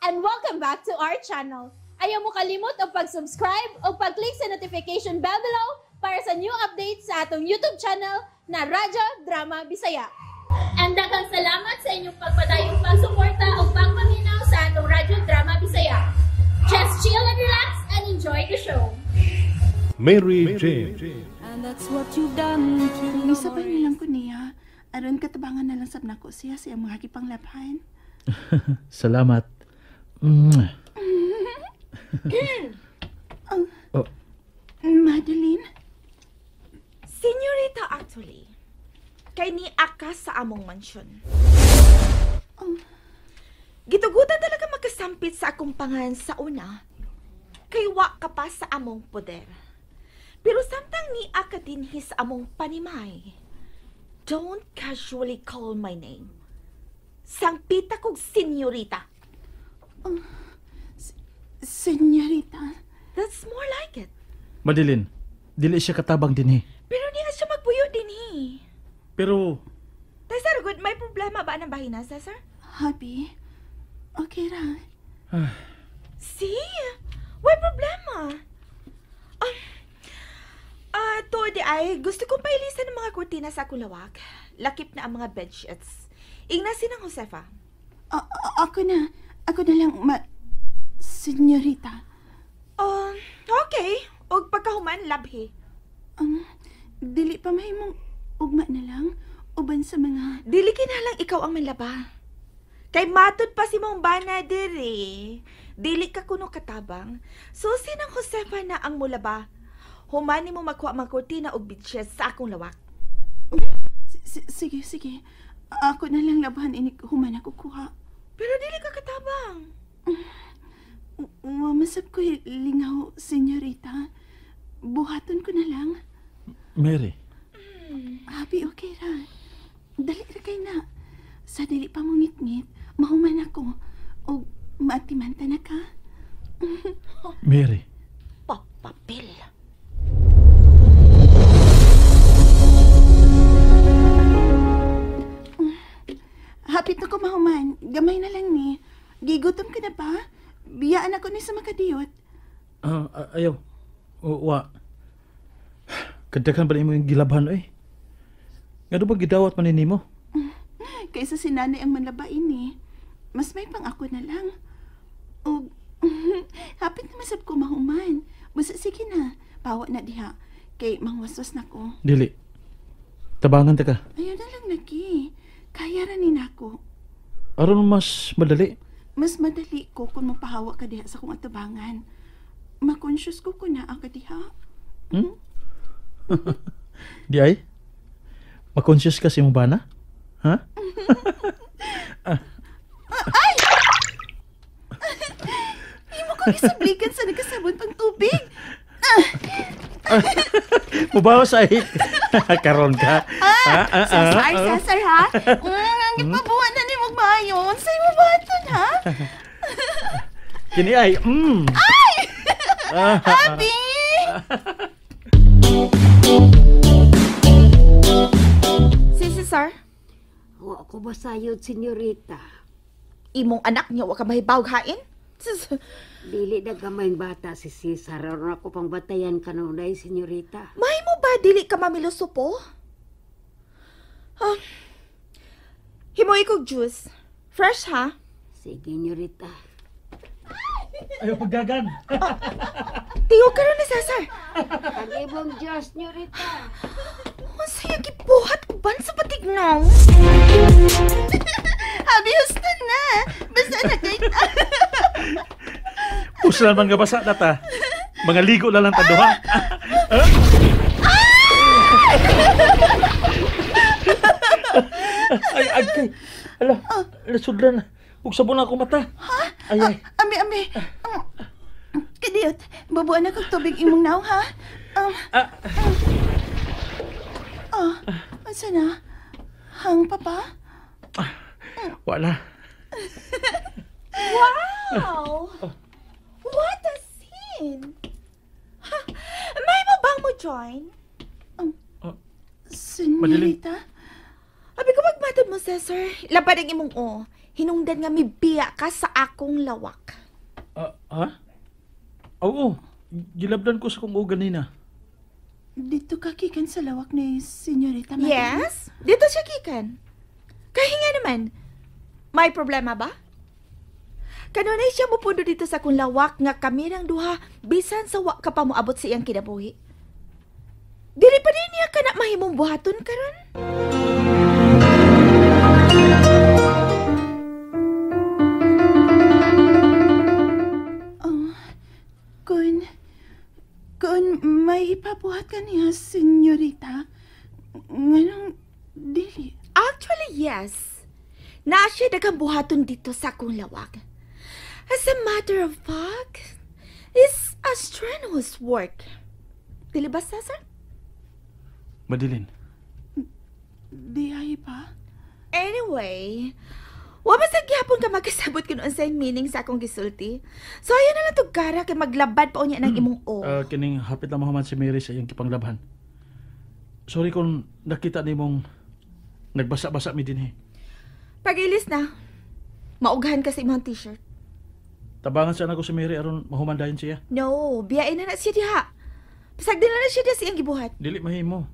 And welcome back to our channel. Ayaw mo kalimot og pag-subscribe o pag-click sa notification bell below para sa new updates sa atong YouTube channel na Radyo Drama Bisaya. And daghang salamat sa inyong pagpadayong pagsuporta o pagpaminaw sa atong Radyo Drama Bisaya. Just chill and relax and enjoy the show. Mary Jane. And that's what you've done to Nisabay na lang ko niya. Aron katabangan na lang sab nako siya sa iyang mga gipanglabhan. Salamat. Oh, Madeline? Senyorita, actually, kay ni Aka sa among mansyon. Gitugutan talaga magkasampit sa akong pangan sa una, kay wa ka pa sa among poder. Pero samtang ni Aka dinhi sa among panimay, don't casually call my name. Sangpita kog senyorita. Senyorita. That's more like it. Madeline, dili siya katabang dinhi. Pero niya siya magpuyo dinhi. Pero, Cesar, good, may problema ba ng bahina, Cesar? Happy? Okay ra. See? May problema. To di ay, gusto kong pailisan ng mga kurtina sa akong lawak. Lakip na ang mga bedsheets. Ingna sinang Josefa. Ako na. Ako na lang, Senyorita. Okay. Og pagkahuman, labhi. Dili pa mahimong ugma na lang uban sa mga. Dili kinalang ikaw ang manlaba. Kay matud pa si mong bana diri. Dili ka kuno katabang. So sinang Josefa na ang mulaba. Humani mo makuha mga kurtina og bedsheets sa akong lawak. Sige, sige. Ako na lang labhan inig human ako kuha. Pero dili ka katabang. Wamasap ko lingaw, senyorita. Buhaton ko na lang. Mary, Happy, okay ra. Dali ra kay na. Sa dili pa mo ngit-ngit, mahuman ako. O maatimanta na ka. Mary. Papapil. Hapit na ko mahuman. Gamay na lang ni. Gigutom ka na ba? Biyaan ako ni sa makadiyot. Ah, ayaw. Wa. Kadaghan ba nimo yung gilabhan oy? Ngano ba gidawat man ni nimo? Kaysa si nanay ang manlabain ni. Mas may pang ako na lang. O, hapit na masab ko mahuman. Basta sige na. Pawa na diha. Kay mangwaswas na ko. Dili. Tabangan ta ka. Ayaw na lang lagi. Kaya ra ni nako. Aron mas madali. Mas madali ko kung mapahawa ka diha sa kong atubangan. Makonscious ko kung naa ka diha. Di ay? Makonscious ka sa imong bana? Ha? Ay! Imo ko gisablikan sa nagkasabon pang tubig. Mubawas ay. Karon ka. Ah, Cesar, Cesar, ha? Ang gipabuhan na ni mong maayon. Sa imo baton, ha? Kini ay. Ay! Happy! Si Cesar, Wa ko basayod, senyorita. Imong anak niya wa ka mahibaw hain? Sus, Dili na gamay bata si Cesar. Aron ako pang batayan kanunay, senyorita. Mahimo ba dili ka mamiluso po? Ah, himoy kog juice. Fresh ha? Sige, senyorita. Ayaw pagdagan. Tiyo ka ron ni Cesar. Ang ibong Diyos, senyorita. Ang saya gibuhat uban sa patignaw. Habi, husto na. Basta na kay. Puslan man nga basa na ta. Mga ligo na lang ta duha. Ay, ay, kay. Ala, nasudlan na. Ug sabon na ako mata. Ha? Ay, ay. Ami, ami. Kadiyot, babuan na kog tubig imong naw, ha? Ah. Oh, asa na? Hang pa pa? Wala. Wow! What a scene! Ha, may mo bang mo join? Senyorita? Abi ko magmato Matod mo, Cesar, labad ang imong o. Hinungdan nga mibiya ka sa akong lawak. Ha? Oo, gilabdan ko sa kong o ganina. Dito ka kikan sa lawak ni Senyorita Madeline? Yes, dito siya kikan. Kahinga naman. May problema ba? Kanunay siya mupundo dito sa akong lawak nga kami ng duha bisan sa wa ka pa moabot sa iyang kinabuhi. Dili pa din niya kana mahimong buhaton karon. Oh, kun may ipabuhat ka niya, Senyorita, nganong dili? Actually, yes. Naa siya daghang buhaton dito sa akong lawak. As a matter of fact, it's a strenuous work. Dili ba, Cesar? Madeline. Di ay pa? Anyway, wa man sa gihapon ka magkasabot kun unsay meaning sa akong gisulti. So ayo na lang tugara kay maglabad pa unya ng imong o. Kining hapit na mahuman si Mary sa iyang gipanglabhan. Sorry kung nakita nimong nagbasa-basa mi dinhi. Pagilis na. Maughan ka sa imong t-shirt. Tabangan sana ko si Mary aron mahuman dayon siya. No, biyain na na siya diha. Pasagdan na na siya diha sa iyang gibuhat. Dili mahimo.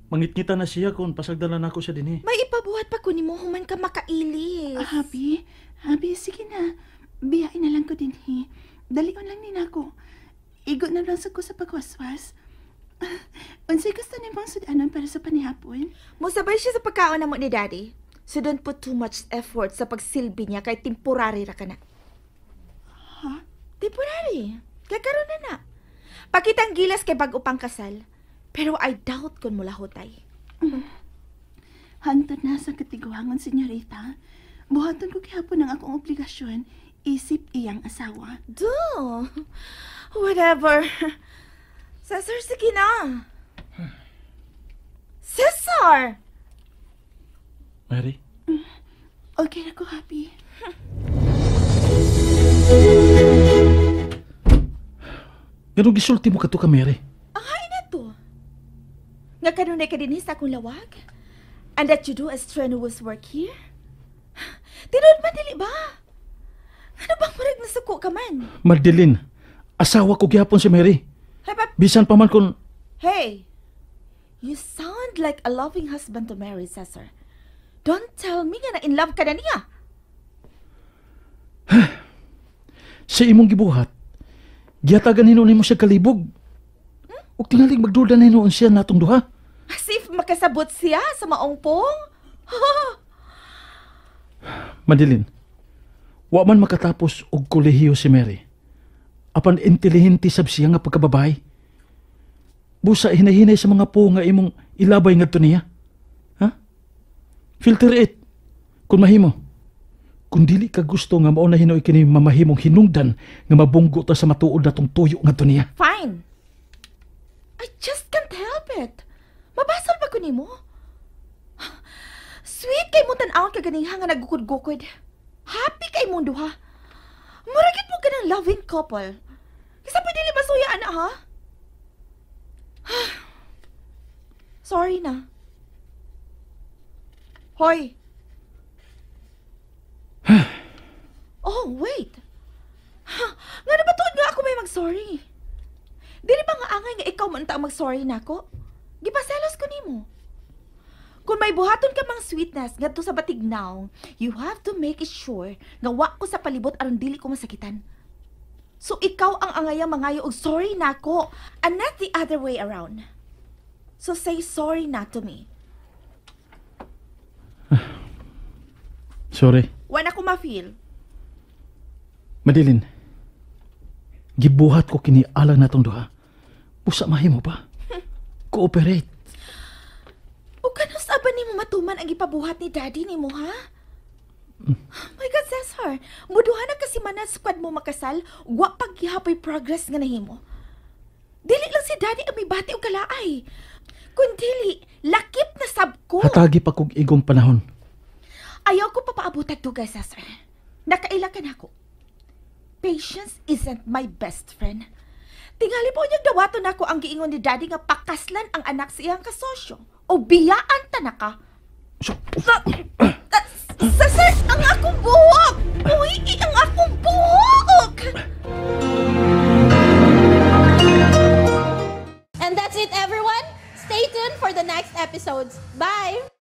Mangitngita na siya kung pasagdan na nako siya dinhi. May ipabuhat pa ko nimo human ka makailis. Habi, Habi, sige na. Biyain na lang ko dinhi. Dalion lang ni nako. Igo na lang sa ko sa pagwaswas. Unsay gusto nimong sudanon para sa panihapon? Mosabay siya sa pagkaon namo ni Daddy. So don't put too much effort sa pagsilbi niya kay temporary ra ka na. Ha? Temporary. Kay karon na na. Pakitang gilas kay bag-o pang kasal. Pero I doubt kung mulahutay. Hantod na sa katiguangon, Senyorita. Buhaton ko gihapon ang akong obligasyon, isip iyang asawa. Duh. Whatever. Cesar, sige na. Cesar! Mary? Okay na ko, Happy. Ganong gisulti mo kato ka, Mary? Ang hain na to. Nga kanunay ka dinhi sa akong lawag? And that you do a strenuous work here? Tinuod man, dili ba? Ano bang murag nasuko ka man? Madeline, asawa ko gihapon si Mary. Hey, pap- Bisan pa man kung... Hey! You sound like a loving husband to Mary, Cesar. Don't tell me nga na in love ka na niya. Sa imong gibuhat, gihatagan hinuon nimo siya kalibog. Ug tingaling magduda na hinuon siya natong duha. As if makasabot siya sa maong pong. Madeline, wa man makatapos og kolehiyo si Mary. Apan intelihente sab siya nga pagkababae. Busa hinahinay sa mga po nga imong ilabay ngadto niya. Ha? Filter it. Kung mahimo. Kung dili ka gusto nga mao na hinuoy kini mamahimong hinungdan nga mabunggo ta sa matuod natong tuyo ngadto niya. Fine. I just can't help it. Mabasol ba ko nimo? Sweet kay mo tan-awon ka ganing nga nagukod-gukod. Happy kay mong duha. Muragit mo ka ng loving couple. Kasi pwede dili masuya, ana, ha? Sorry na. Hoy. Oh, wait. Nga na ba tuod nga ako may mag-sorry? Dili ba nga angay nga ikaw man ta ang mag-sorry nako? Gipaselos ko nimo. Kung may buhaton ka mang sweetness ngadto sa batignaw, you have to make it sure nga wa ko sa palibot aron dili ko masakitan. So ikaw ang angayang mangayo og sorry nako and not the other way around. So say sorry na to me. Sorry. Wa na ko ma-feel. Madeline, gibuhat ko kini alang natong duha. Busa mahimo ba? Cooperate. O kanus aba nimo matuman ang gipabuhat ni Daddy nimo, ha? My God, Cesar, muduha na kasi man squad mo makasal, wa paggihapoy progress nga nahimo. Dili lang si Daddy ang mibati og kalaay. Kun dili, lakip na sab ko. Hatagi pa kog igong panahon. Ayaw ko papaabotag dugay, Cesar. Nakaila ka na ako. Patience isn't my best friend. Tingali po niyang dawaton nako ang giingon ni Daddy nga pakaslan ang anak sa iyang kasosyo. O biyaan ta na ka. Cesar, ang akong buhok! Uy, ang akong buhok! And that's it, everyone. Stay tuned for the next episodes. Bye!